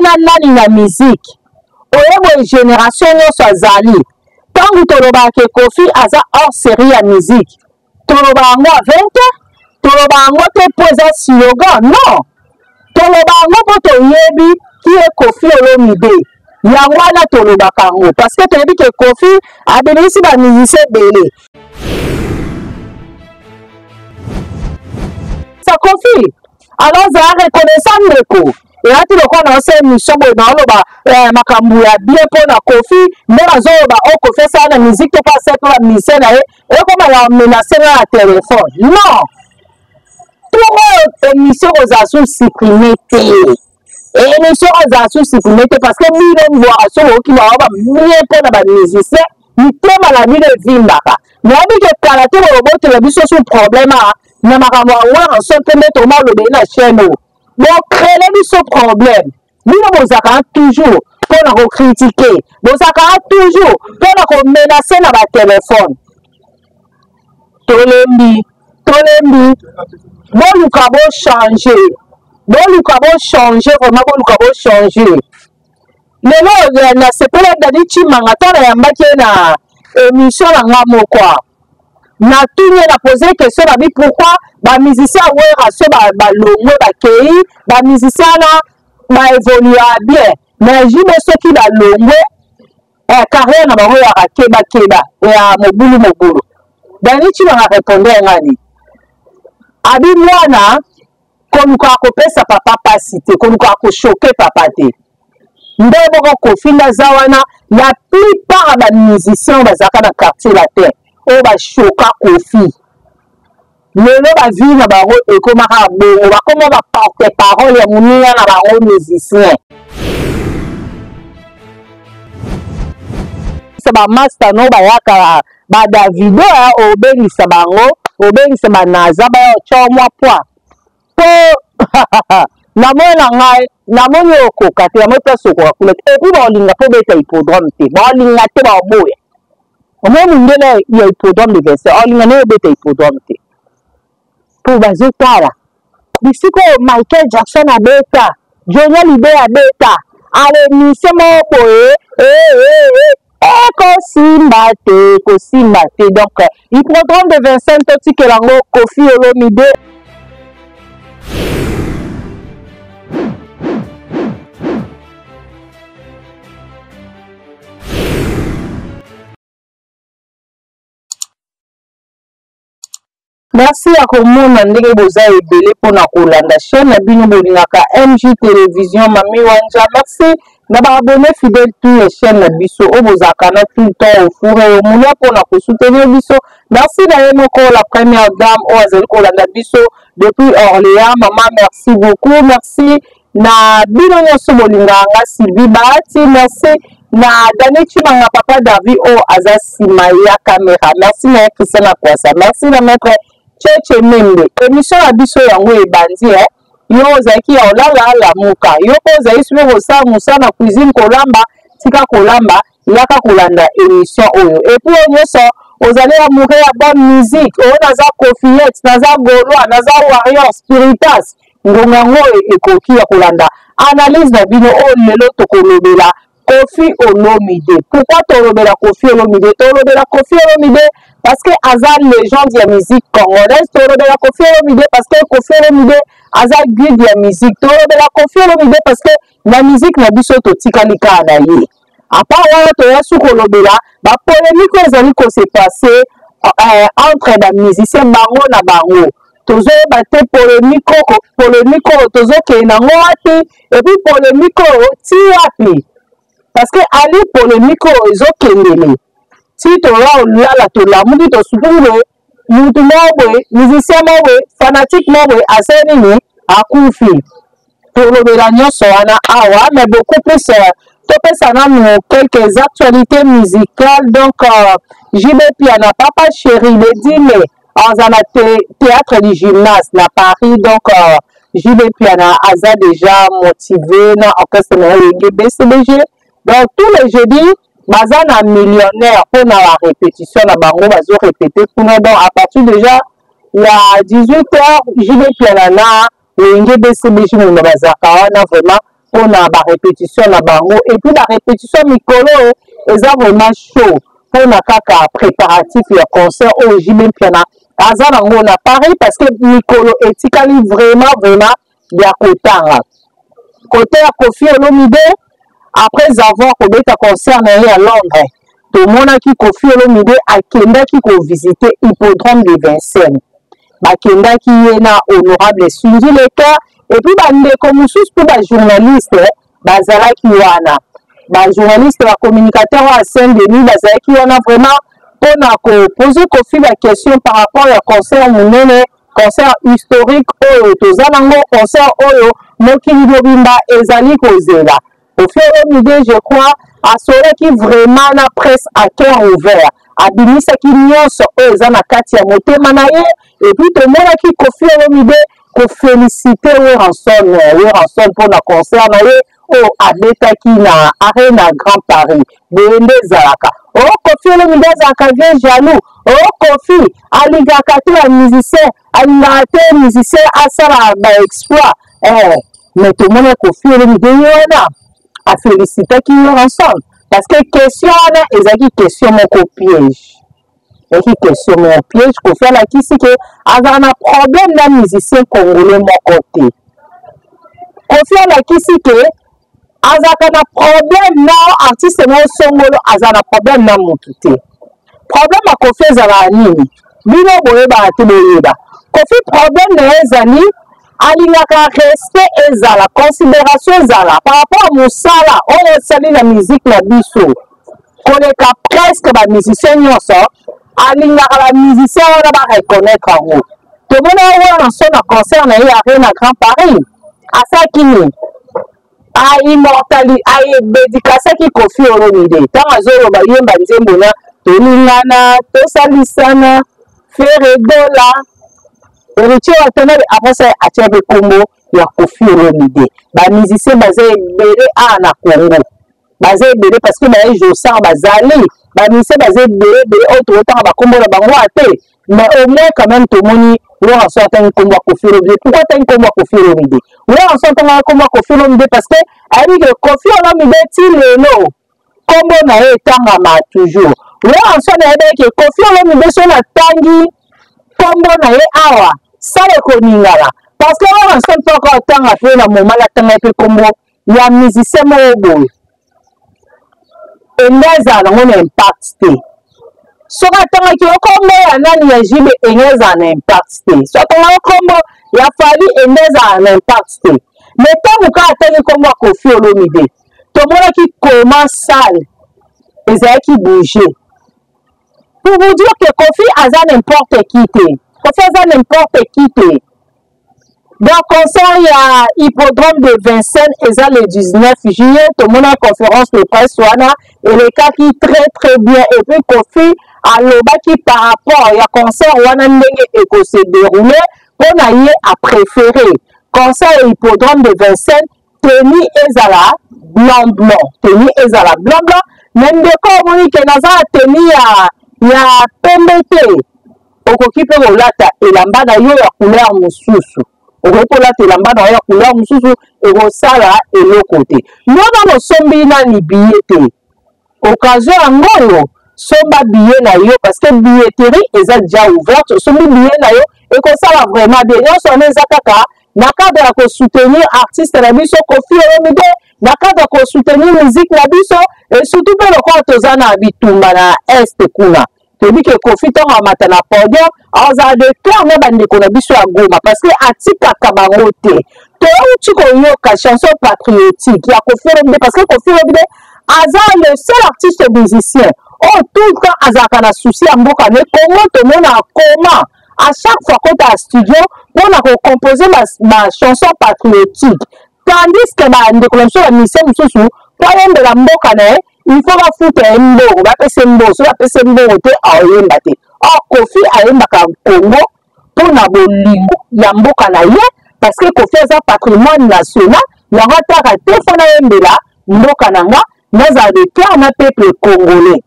na nani na musique? Oye boye génération nyonso azali. Ntango tolobaka ke Koffi aza hors série ya musique, toloba yango a 20 te, toloba yango te mpo eza slogan, non. Toloba yango mpo toyebi qui est Koffi Olomide. Yango wana tolobaka yango parce que toyebi ke Koffi abimisi ba musiciens ebele. Sa Koffi, alors zala reconnaissant ndeko. Eyaki lokola na osala émission boye naoloba eh, makambo ya bien mpo na Koffi, nde nazoloba oyo oh, Koffi asala na musique to mpo asala mpo ba musicien na ye, ekoma ya menace nga na telefone. Non, tour oyo émission kozala sous supprimer te. Émission kozala sous supprimer te parce que bino mbwaka so boyoki bango ba bien mpo na ba musicien, mitema na bino evimbaka. Nayebi ke kala te bolobotela biso sous problème na makambo ya Werrason mpe nde tokoma olobeli na chaîne oyo. Bocrele biso problème. Bino bozalaka toujours mpo na kokritike, bozalaka toujours mpo na komenase na batelefone. Tolembi, tolembi, boluka bochange, boluka bochange, vraiment boluka bochange. Lelo nasepela Dani Tshimanga ntango nayambaki ye na émission na nga moko, natuni ye, na pose question na bi pourquoi ba musicien ya Werrason balongwe bakei, ba musicien wana ba évoluer bien, mais JB soki balongwe carrière na bango yaka keba keba ya mobulu mobulu. Dani Tshimanga répondre ngani abi mwana koluka kopesa papa pasi te, koluka kochoke papa te. Nde moko Koffi nde aza wana, la plupart ya ba musiciens bazalaka na quartier latin oyo bashoka Koffi lelo ba vie na bango ekomaka bongo, bakoma ba porte parole ya moninga na bango musicien. Ba master no bayaka ba Davido obengisa bango, obengisa ba Naza baya otya mwa poids po namoni na ngai, namoni okoka te, namoni place okoka kuna te. Et puis baolinga mpo beta hippodrome te, baolinga te, baoboya. Omoni mondele ya hippodrome de Vincennes aolinga naye obeta hippodrome te mpo bazotala bisika oyo Michael Jackson abeta, Johnny Hallyday abeta, ale mission moko boye ekosimba te, ekosimba te. Donc hippodrome de Vincennes totikela yango Koffi Olomide. Merci ya komona ndenge boza ebele mpona kolanda chaîne na bino bolingaka MJ Télévision Mami Wanja. Merci na ba abonné fidèle tout ya chaîne na biso oyo bozalaka na tout le temps au four et au moulin mpona kosoutenir biso. Merci na ye moko la première dame oyo azali kolanda biso depuis Orléans. Mama, merci beaucoup. Merci na bino nyonso bolingaka nga Sylvie Bahati. Merci na Dani Tshimanga, papa Davi oyo aza nsima ya caméra. Merci na ye Christian Akwasa. Merci na maître Cheche Membe. Émission na biso yango ebandi eh. Yo ozalaki ya olala lamuka, yo mpe ozali soki kosala mosala na cuisine kolamba, tika kolamba, yaka kolanda émission oyo. Et puis oyo nyonso ozali amoureux ya bonne musique, oyo naza Koffiette, naza Gaulois, naza Warrior, Spiritas, ngonga yango ekoki ya kolanda analyse na bino oyo lelo tokolobela Koffi Olomide. Pourquoi tolobela Koffi Olomide? Tolobela Koffi Olomide parce que aza légende ya musique congolaise. Tolobela Koffi Olomide parce que Koffi Olomide aza guide ya musique. Tolobela Koffi Olomide parce que na musique na biso totikali kaka na ye. À part wana toya su kolobela ba polémique oyo ezali ko se passer entre ba musiciens bango na bango. Tozoyeba te polémique oyo, polémique oyo tozokende nango wapi, et puis polémique oyo ti wapi, parce que ali polémique oyo ezokendele ti toya olala tolamuki tosutuki boye, mutu moko boye, musicien moko boye, fanatique moko boye asali nini, akufi. Tolobela nyonso wana awa, mais beaucoup plus topesa nanu quelques actualités musicales. Donc JB Piana, Papa Chéri, le 10 mai aza na théâtre du gymnase na Paris. Donc JB Piana aza déjà motivé na orchestre na ye BCBG. Donc tous les jeudis baza na millionnaire mpona ba répétition na bango, bazo répéter kuna. Donc à partir déjà ya 18h JB Piana na Wenge BCBG mona bazalaka wana vraiment. mpona barépétition na bango. Et puis barépétition mikolo oyo eza vraiment chaud mpona kaka préparatif ya concert oyo JB Mpiana aza nango na Paris, parce que mikolo etikali vraiment vraiment ya kotanga. Côté ya Koffi Olomide, après avoir kobeta concert na ye ya Londres, tomonaki Koffi Olomide akendaki kovisite hippodrome de Vincennes. Bakendaki ye na honorable Sunzu Leka et puis bandeko mosusu mpe bajournaliste bazalaki wana, bajournaliste, bacommunicateur oyo ya Saint-Denis bazalaki wana vraiment mpona kopose Koffi baquestion par rapport ya concert monene, concert historique oyo toza nango, concert oyo mokili mobimba ezali kozela. Koffi Olomide, je crois, asolaki vraiment na presse à cœur ouvert, abimisaki nyonso oyo eza na kati ya motema na ye. Et puis tomonaki Koffi Olomide koféliciter Werrason, Werrason mpona concert na ye oyo abetaki na Arena Grand Paris. Boye nde ezalaka. O Koffi Olomide azalaka vieux jaloux, o Koffi alingaka te ba musicien, alingaka te musicien asala baexploit eh, mais tomoni Koffi Olomide ye wana afélicitaki Werrason, parce que question wana ezalaki question moko piège, ezalaki question moko piège. Koffi alakisi ke azala na problème na musicien congolais moko te. Koffi alakisi ke azalaka na problème na artiste moko songolo, aza na problème na motu te. Problème ya Koffi ezalaka nini? Bino boyebaka te, boyeba Koffi problème na ye ezali alingaka respect ezala, considération ezala par rapport à mosala oyo osali na musique na biso koleka presque bamusicien nyonso. Alingaka bamusicien wana bareconnaître yango. Tomona wana so na concert na ye Arena Grand Paris, asalaki nini? Aimmortali, adédicacaki Koffi Olomide ntango azoloba yemba nzembo na tolingana, tosalisana, Ferre Gola, Héritier Watanabe. Après ça atia mpe nkombo ya Koffi Olomide. Bamusicien baza ebele awa na Congo, baza ebele, parce que baye Josar bazali, bamusicien baza ebele ebele oyo tokotanga bakombo na bango te, mais au moins quand même tomoni Werrason atangi nkombo ya Koffi Olomide. Pourquoi atangi nkombo ya Koffi Olomide? Werrason atangaka nkombo ya Koffi Olomide parce que ayebi ke Koffi Olomide ti lelo nkombo na ye etangama toujours. Werrason ayebaki ke Koffi Olomide so natangi nkombo na ye awa, sala ekoningana, parce que Werrason mpe oko atanga mpe na moma natanga mpe nkombo ya musicien moko boye, ende ezala nango na impact te. Soki atangaki yo nkombo ya nani, ya JB, enge ezala na impact te. Soki atangaki nkombo ya Fally, ende ezala na impact te. Mais ntango kaka atangi nkombo ya Koffi Olomide, tomonaki comment salle ezalaki bouge, pour vous dire que Koffi aza n'importe qui te, Koffi aza n'importe qui te. Donc concert ya hippodrome de Vincennes eza le 19 juillet. Tomona conférence de presse wana elekaki très très bien et puis Koffi alobaki par rapport ya concert wana ndenge ekose dérouler. Mpo na ye, apréféré concert ya hippodrome de Vincennes, tenue ezala blanc blanc, tenue ezala blanc blanc. Mais ndeko omoni ke naza na tenue ya pembe te, okoki mpe kolata elamba na yo ya couleur mosusu, okoki kolata elamba na yo ya couleur mosusu, ekosala eloko te. Yo nano osombi nani billet te, occasion yango oyo, somba billet na yo, parce que billetterie eza déjà ouverte. Osombi billet na yo, ekosala vraiment bien. Nyonso wana eza kaka na cadre ya kosoutenir artiste na biso Koffi Olomide, na cadre ya kosoutenir musique na biso, et surtout mpe lokola toza na bitumba na Est kuna, toyebi ke Koffi ntango amata na podium azala de cœur na bandeko na biso ya Goma, parce que atikaka bango te. Touti koyoka chanson patriotique ya Koffi Olomide, parce que Koffi Olomide aza le seul artiste musicien oyo tout le temps azalaka na souci ya mboka ne Congo. Tomona comment à chaque fois kota ya studio mpona kocompose bachanson ba patriotique, tandis que bandeko na biso bamusicien mosusu, mpo ayembela mboka na ye, il faut bafuta ye mbongo, bapesa mbongo. So bapesa mbongo te, aoyemba te. Or Koffi ayembaka Congo mpona bolingo ya mboka na ye, parce que Koffi aza patrimoine national. Yango ataka te, fo nayembela mboka na nga, nazala de cœur na peuple congolais.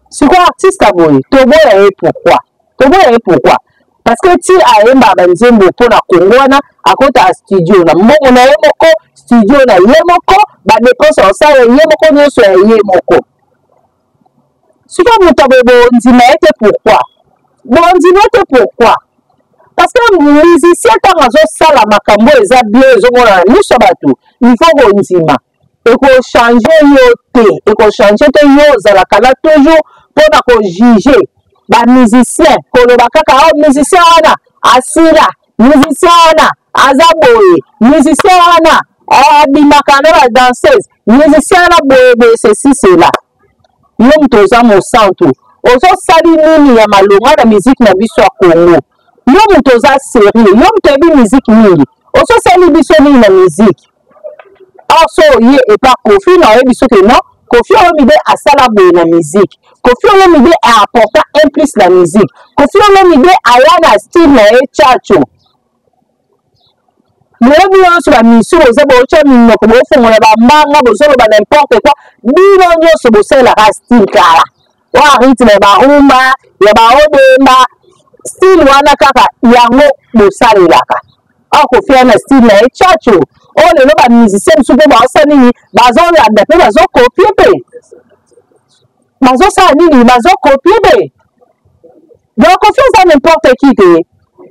Sikoyo artiste boye, toboya ye pourquoi? Toboya ye pourquoi? Parce que ti ayembaka banzembo mpo na Congo wana, akotaka studio na mbongo na ye moko, studio na ye moko, badepense akosala ye moko, nyonso ya ye moko. Sikoyo moto ya boye bondima ye te pourquoi? Bondima ye te pourquoi? Parce que musicien ntango azosala makambo eza bien, ezomonana miso ya bato, il faut kondima. Ekochange yo te, ekochange te. Yo ozalaka na toujours mpona kojuge bamusicien, koloba kaka o oh, musicien wana asila, musicien wana aza boye, musicien wana abimaka na badanseuse, musicien wana boye boye, ceci cela. Yo moto oza mosantu, ozosali nini ya malonga na miziki na biso ya Congo? Yo moto oza serieux, yo moto oyebi miziki mingi, ozosali biso nini na miziki? Or so oye epa Koffi na oyebi soki non, Koffi Olomide asala boye na musique, Koffi Olomide aapporta un plus na musique, Koffi Olomide aya na style na ye tchatcho. Lelo bino nyonso bamisio boza bootya minoko, bofongola bambanga, bozoloba n'importe quoi. Bino nyonso bosalelaka style kala oyo rythme ya barumba ya baodemba, style wana kaka yango bosalelaka. Awa Koffi aya na style na ye tchatcho, oyo lelo bamusicien mosusu mpe baosala nini, bazolanda mpe bazokopie mpe bazosala nini, bazokopie mpe. Donc Koffi aza n'importe qui te,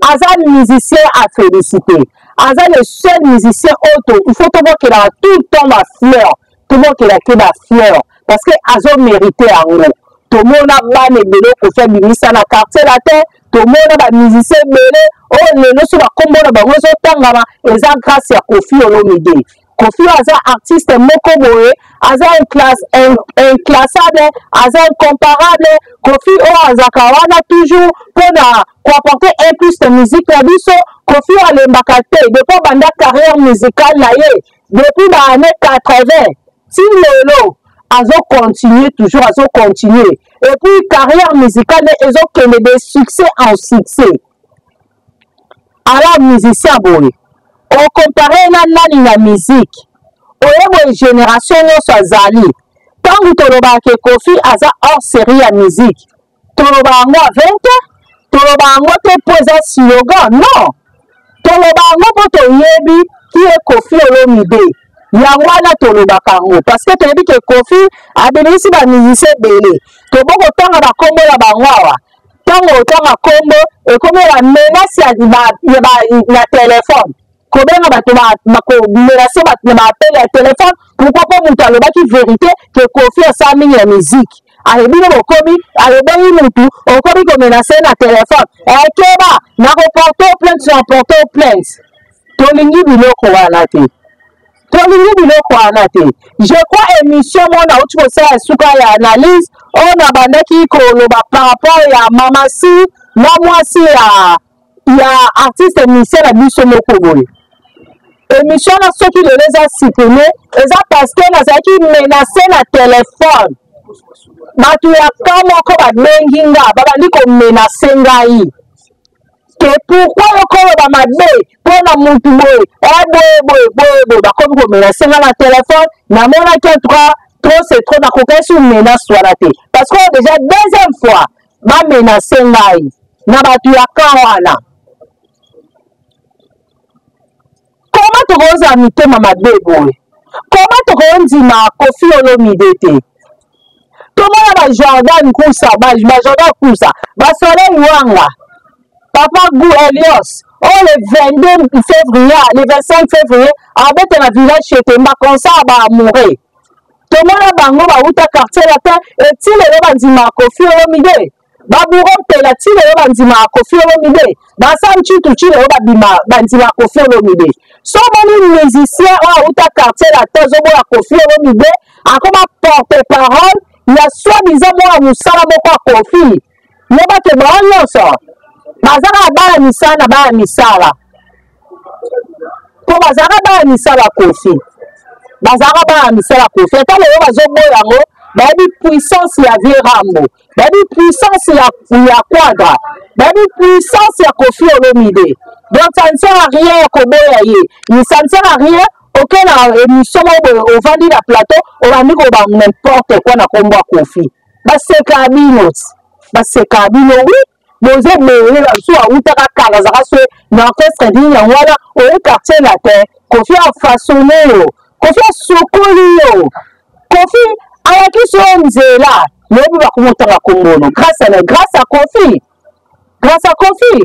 aza musicien à féliciter, aza le seul musicien oyo il faut tobokelaka tout le temps ba fleur, tobokelaki ba fleur parce que azo mérite yango. Tomona bana ebele Koffi abimisa na quartier latin, tomona ba musicien ebele oyo lelo so bakombo na bango ezotangama, eza grâce ya Koffi Olomide. Koffi aza artiste moko boye, aza inclassable, aza incomparable. Koffi oyo azalaka wana toujours mpona koapporter un plus na musique na biso. Koffi oyo alembaka te depuis abanda carrière musicale na ye depuis ba année 80 ti lelo, azocontinue toujours, azocontinue. Et puis carrière musicale ne ezokende de succès en succès. Ala musicien boye okompare na nani na musique oye boye? Génération nyonso azali. Ntango tolobaka ke Koffi aza hors série ya musique, toloba yango a 20, toloba yango te mpo eza slogan, non, toloba yango mpo toyebi ki ye Koffi Olomide. Yango wana tolobaka yango parce que toyebi ke Koffi abimisi bamusicien ebele. Tobokotanga bakombo na bango awa, ntango otanga kombo ekomi ba menace na telefone, kobenga bato, bakomenace bato na baappel ya telefone. Pourquoi? Mpo moto alobaki vérité ke Koffi asala mingi ya musique. Ayebi no bokomi, alobengi mutu, okomi komenace na telefone, ekeba nakoporte plainte, na porte plainte. Tolingi biloko wana te, tolingi biloko wana te. Je crois émission moko nauti kosala suka ya analyse oyo nabandaki koloba par rapport ya mama si na mwasi ya artiste musicien na biso moko boye. Émission wana soki lelo eza supprime, eza parce que nazalaki menace na telefone. Bato ya ka moko babengi nga, babandi komenace ngai ke pourquoi okoloba mabe mpona mutu boye, boye boye boye boye. Bakomi komenace nga na telefone. Namonaki en tout cas trop c'est trop, nakokaki su menace wana te parce que déjà deuxième fois bamenace ngai na bato ya kan wana. Koma tokozala mitema mabe boye? Koma tokondima Koffi Olomide te? Tomona ba Jordan Kusa, ba Jordan Kusa, ba Soleil Wanga, Papa Gu Elios oyo le 22 février, le 25 février abeta na village Chetemba concert ba amoureux. Tomona bango bauta quartier latin, eti lelo bandimaka Koffi Olomide. Baburo mpela ti lelo bandimaka Koffi Olomide. Basam Tshintu ti lelo babima bandimaka Koffi Olomide. So omoni musicien oyo auta quartier latin azoboya Koffi Olomide, akoma porte parole ya soi-disant mwana mosala moko ya Koffi, yebake bango nyonso baza kaka bana misala na bana misala, mpo bazalaka bana misala Koffi, bazalaka bana misala Koffi. Ata lelo bazoboya yango, bayebi puissance ya vieux Rambo, bayebi puissance ya Quadra, bayebi puissance ya Koffi Olomide. Donc ça ne sert à rien ya koboya ye, ça ne sert à rien. Oke na émission moko boye, ovandi na plateau, obandi koloba n'importe quoi na kombo ya Koffi, baseka bino, baseka bino, oui. Boza ebele, bamosusu bawutaka kala, azalaka so na orchestre nini yango wana, oye Quartier Latin, Koffi afaçonne yo, Koffi asokoli yo, Koffi alakisi yo nzela. Lobi bakomi otanga kombono grâce à grâce à Koffi, grâce à Koffi.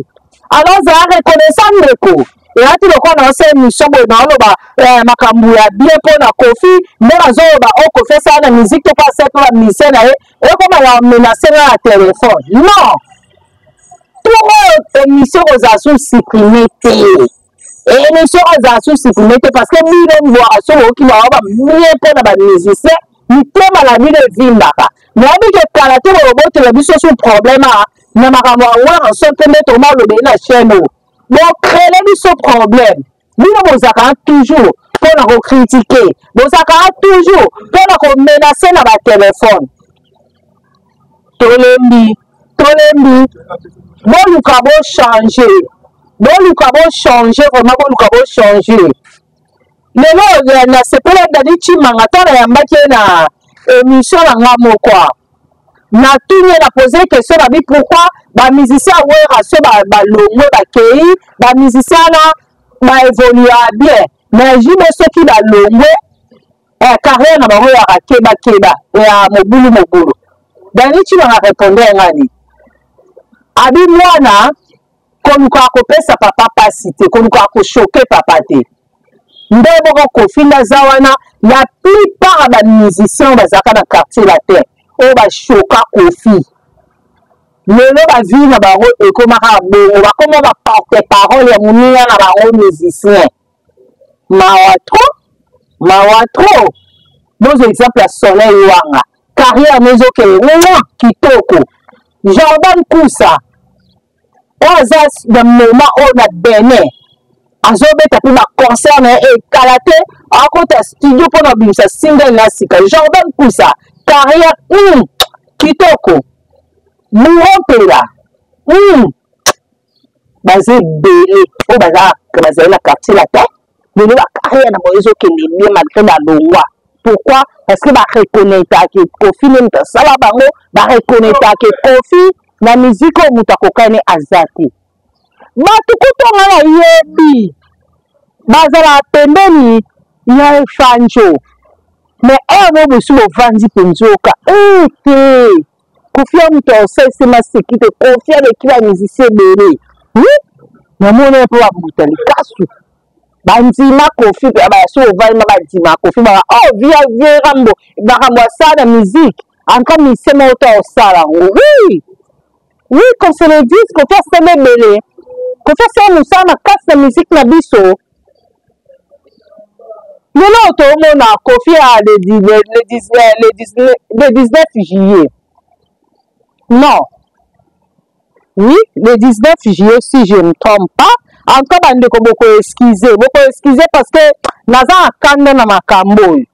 Alors zala reconnaissant ndeko. Eyati lokola na osala émission boye naoloba eh, makambo ya bien mpo na Koffi, nde nazoloba oyo Koffi asala na musique to mpe asala mpe bamusicien na ye, ekoma ya menace nga na telefone. Non, tour oyo émission kozala sous supprime te, émission kozala sous supprime te, parce que bino mbwaka so boyoki bango ba bien mpo na bamusicien, mitema na bino evimbaka. Nayebi ke kala te bolobotela biso sous problème na makambo ya Werrason mpe nde tokoma olobeli na chaîne oyo. Bocrele biso problème. Bino bozalaka toujours mpo na kokritike, bozalaka toujours mpo na komenase na batelefone. Tolembi, tolembi, boluka bochange, boluka bochange, vraiment boluka bochange. Lelo nasepela Dani Tshimanga ntango nayambaki ye na émission na nga moko, natuni ye, na pose question na bi pourquoi ba musicien ya Werra so balongwe bakei, ba musicien wana ba évoluer bien, mais JB soki balongwe carrière na bango yaka keba keba ya mobulu mobulu. Dani Tshimanga répondre ngani abi mwana koluka kopesa papa pasi te, koluka kochoke papa te. Nde moko Koffi nde aza wana, la plupart ya ba musiciens bazalaka na Quartier Latin oyo bashoka Koffi, lelo ba vie na bango ekomaka bongo, bakoma ba porte parole ya moninga na bango musicien. Mawa trop, mawa trop. Bozwa exemple ya Soleil Wanga, carrière nezokende mwa kitoko. Jordan Kusa oyo aza na moment oyo na Benin azobeta mpe baconcert na ye ekala te, akota studio mpona kobimisa single na sika. Jordan Kusa carrière kitoko. Bouro Mpela baza ebele oyo bazali na Quartier Latin, lelo ba carrière na bango ezokende bien malgré balongwa. Pourquoi? Parce que ba reconnaîtaka Koffi nde moto asala bango, ba reconnaîtaka Koffi na musique oyo moto akokani aza te. Bato kutu nga nayebi bazalaka pembeni ya Efanjo, mais heure moko bosi bovandi mpenza oyoka te Koffi ya moto aosalisi maseki te, Koffi aleki ba musicien ebele. Namoni mpe babuta likasu bandima Koffi mpe baso ovandi ma bandima Koffi baka oh via vie Rambo makambo asala na musique en tout cas musicien moko to aosala yango. Oui oui, qu'on se le dise, Koffi asala ebele, Koffi asala mosala makasi na musique na biso. Lelo toomona Koffi ya le 19 juillet, non, oui, le 19 juillet si je ne me trompe pas. En tout cas bandeko boko excuse, boko excuse parce que naza na kanda na makambo oyo,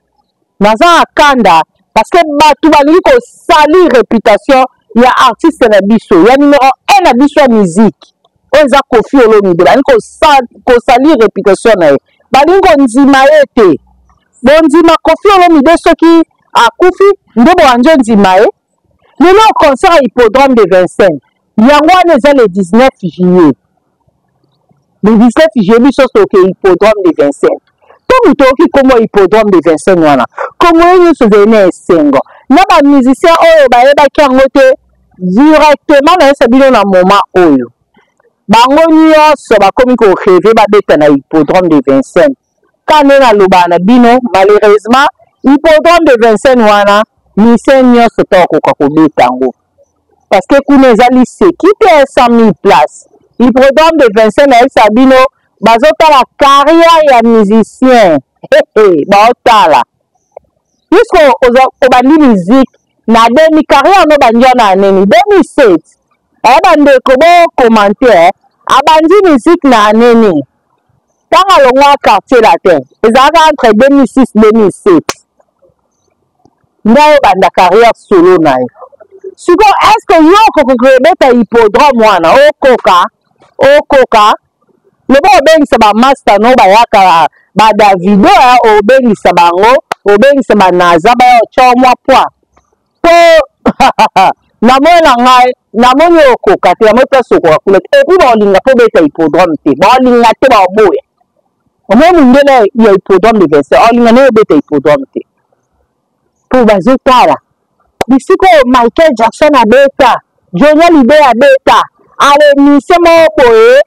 naza na kanda parce que bato balingi kosalir réputation ya artiste na biso ya numéro 1 na biso ya musique oyo eza Koffi Olomide. Balingi kosalir réputation na ye, balingi kondima ye te. Bondima Koffi Olomide soki akufi nde boanjo ndima ye. Lelo concert ya Hippodrome de Vincennes yango wana eza le 19 juillet. Le 19 juillet biso soke Hippodrome de Vincennes. Ntango toyoki nkombo ya Hippodrome de Vincennes wana, kongo ye nyonso ezali na esengo na bamusicien oyo bayebaki yango te directement. Nayesa bino na moment oyo bango nyonso bakomi koreve babeta na Hippodrome de Vincennes. Ka nde nalobaka na bino, malheureusement Hippodrome de Vincennes wana musicien nyonso to akoka kobeta yango parce que kuna eza liseki te, 100 000 places. Hippodrome de Vincennes, nayebisa bino, bazotala carrière ya musicien, baotala puisque obandi musique na demi carrière no bandi wana nini 2007. Bandeko bokomante, abandi musique na nini ntango alongwa Quartier Latin, ezalaka entre 2006 2007 nde ayobanda carrière solo na ye. Sikoyo est ce que yo okoki kobeta hippodrome wana? Okoka, okoka loba obengisa bamaster no bayaka badavido, obengisa bango, obengisa banaza baya otya mwa poids mpo na moi na ngai. Namoni okoka te, namoni place okoka kuna te. Et puis baolinga mpo obeta hippodrome te, baolinga te, baoboya. Omoni mondele ya hippodrome de Vincennes olinga naye obeta hippodrome te, mpo bazotala bisika oyo Michael Jackson abeta, Johnny Hallyday abeta, alemise moko boye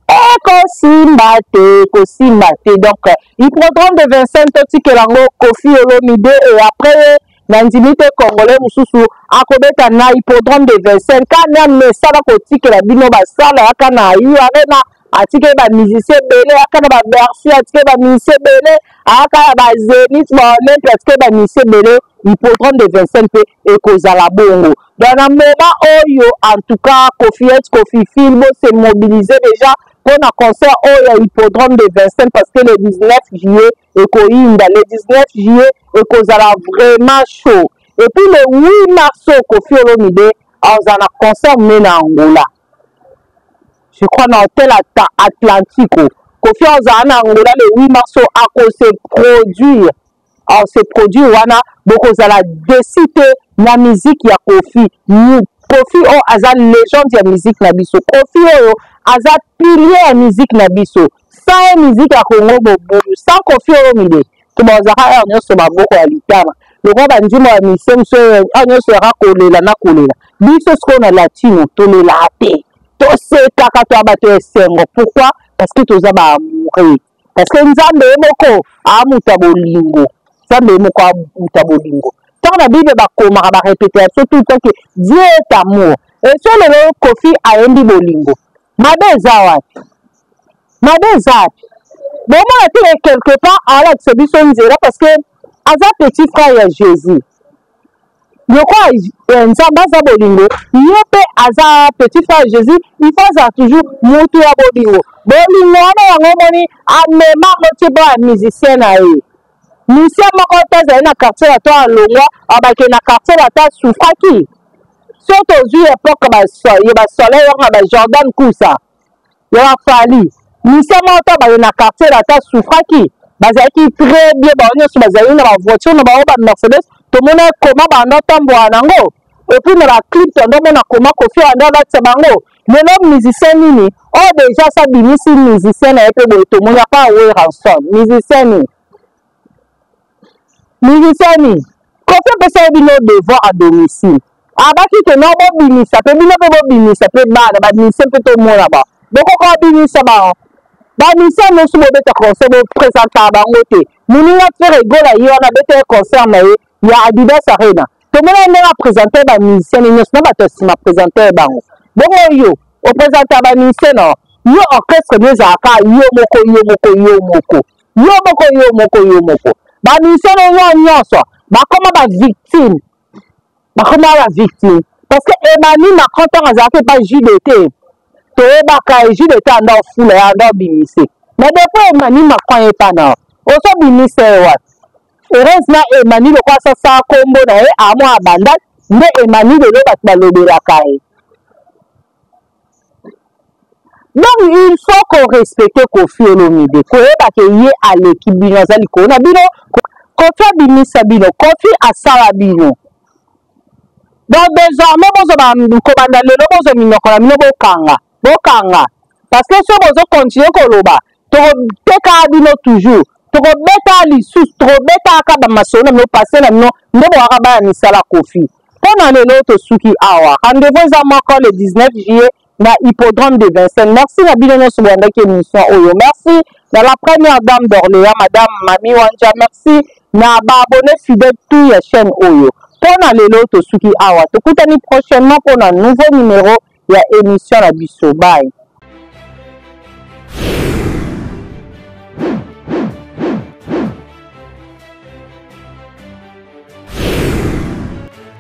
ekosimba te, ekosimba te. Donc hippodrome de Vincennes totikela yango Koffi Olomide, et après ye nandimi te congolais mosusu akobeta na hippodrome de Vincennes. Kana mesana kotikela bino basala yaka na U Arena, atikeli ba musicien ebele, ayaka na ba Bercy, atikeli ba musicien ebele, ayaka na ba Zenith, ba Olympia, atikeli ba musicien ebele. Hippodrome de Vincennes mpe ekozala bongo. Donc na moment oyo, en tout cas Koffi et Koffi Phil bo se mobiliser déjà mpo na concert oyo ya hippodrome de Vincennes, parce que le 19 juillet ekoyinda, le 19 juillet ekozala vraiment chaud. Et puis le 8 mars oyo Koffi Olomide azala na concert monene na Angola, je crois na hôtel Atlantico. Koffi azala na Angola le 8 mars oyo, akose produire, se produire wana, bokozala desi te na musique ya Koffi. Koffi oyo aza légende ya musique na biso, Koffi oyo aza pilier ya musique na biso. Sans ye musique ya Congo mobulu. Sans Koffi Olomide to bazalaka heure nyonso maboko ya litama lokola bandimo ya mise mosu, heure nyonso yaka kolela na kolela. Biso sikoyo na latino tolelaka te, tosekaka, to ya bato ya esengo. Pourquoi? Parce que toza ba amoureux, parce que Nzambe ye moko amuta bolingo, Nzambe ye moko amuta bolingo. Ntango na Bible bakomaka, barepete ya biso tout le temps que Dieu est amour. Et so lelo Koffi ayembi bolingo, mabe eza wapi? Mabe eza wapi? Bomona te quelque part alakisa biso nzela, parce que aza petit frère ya Jésus. Lokola Nzambe aza bolingo, ye mpe aza petit frère ya Jésus, il faut azala toujours mutu ya bolingo. Bolingo wana yango omoni amema yango ti ba musicien na ye. Musicien moko te azali na quartier na to alongwa abake na quartier na to asufraki. So tozwi époque ya basoleil wana, ba Jordan Kusa ya bafali, musicien moko te abake na quartier na to asufraki, bazalaki très bien, bango nyonso bazali na bavoiture na bango, ba Mercedes. Tomona koma banda otambola nango, et puis na baclip tondomona koma Koffi anda alatisa bango. Lelo musicien nini oyo déjà asabimisi musicien na ye mpe boye tomoni apa Werrason? Musicien nini? Musicien nini? Koffi apesa bino devoir à domicile, abaki ke no bobimisa mpe bino mpe bobimisa mpe bana bamusicien mpe tomona ba bokoka babimisa bango. Bamusicien nyonso bobeta concert, bopresentaka bango te. Moninga Ferre Gola ye wana abeta ye concert na ye ya Adidas Arena, tomona ndenge apresente bamusicien nyonso na bato ya nsima, apresente bango bongo. Yo opresente bamusicien na yo, orchestre no ezalaka yo moko, yo moko, yo moko, yo moko, yo moko, yo moko. Bamusicien no nyonso bakoma bavictime, bakoma bavictime, parce que Emmanuel Macron ntango azalaki epa JDT, toyebaka ye, JDT anda ofula ye, anda obimise. Mais depuis Emmanuel Macron ayepa na ozobimisa ye wapi? Heureusement Emmanuel lokola asasa nkombo na ye amwa abanda nde Emmanuel lelo bato balobelaka ye. Donc il faut korespecte Koffi Olomide, koyeba ke ye aleki bino, aza likolo na bino. Koffi abimisa bino, Koffi asala bino. Donc désormais bozwa kobanda lelo, bozwa minoko na bino, bokanga, bokanga, parce que soki bozokontinue koloba, tokoteka bino toujours, tokobeta lisusu, tokobetaka bamasolo na bino pase na bino nde bowaka baya misala Koffi. Mpo na lelo tosuki awa, rendez-vous eza moko le 19 juillet na hippodrome de Vincennes. Merci na bino nyonso bolandaki émission oyo. Merci na la première dame d'Orléans, madame Mami Wanja. Merci na baabonné fidèle tout ya chaîne oyo. Mpo na lelo tosuki awa, tokutani prochainement mpo na nouveau numéro ya émission na biso. Bye.